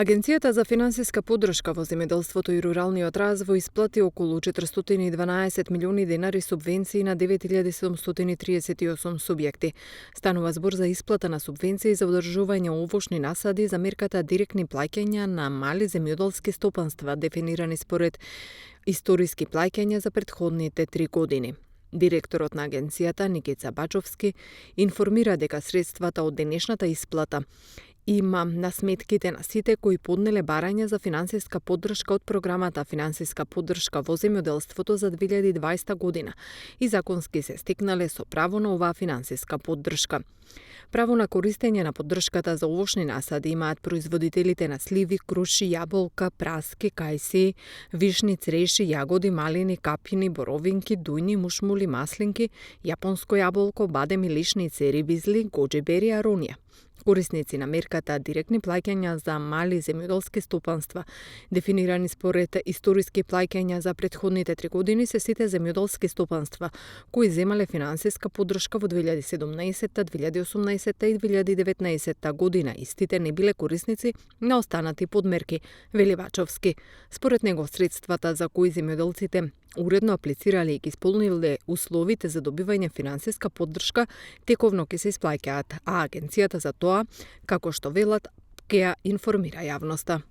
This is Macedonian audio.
Агенцијата за финансиска поддршка во земјоделството и руралниот развој исплати околу 412 милиони денари субвенции на 9738 субјекти. Станува збор за исплата на субвенции за одржување овошни насади за мерката директни плаќања на мали земјоделски стопанства, дефинирани според историски плаќања за претходните 3 години. Директорот на агенцијата Никица Бачовски информира дека средствата од денешната исплата има на сметките на сите кои поднеле барања за финансиска поддршка од програмата Финансиска поддршка во земјоделството за 2020 година и законски се стекнале со право на оваа финансиска поддршка. Право на користење на поддршката за овошни насади имаат производителите на сливи, круши, јаболка, праски, кајси, вишни, цреши, јагоди, малини, капини, боровинки, дујни, мушмули, маслинки, јапонско јаболко, бадеми, лишници, рибизли, гоџибери, аронија. Корисници на мерката директни плаќања за мали земјоделски стопанства, дефинирани според историски плаќања за претходните 3 години, се сите земјоделски стопанства кои земале финансиска поддршка во 2017, 2018 и 2019 година. Истите не биле корисници на останати подмерки, вели Бачовски. Според него, средствата за кои земјоделците уредно аплицирале и ги исполниле условите за добивање финансиска поддршка, тековно ќе се исплаќаат, а агенцијата за тоа, како што велат, ќе ја информира јавноста.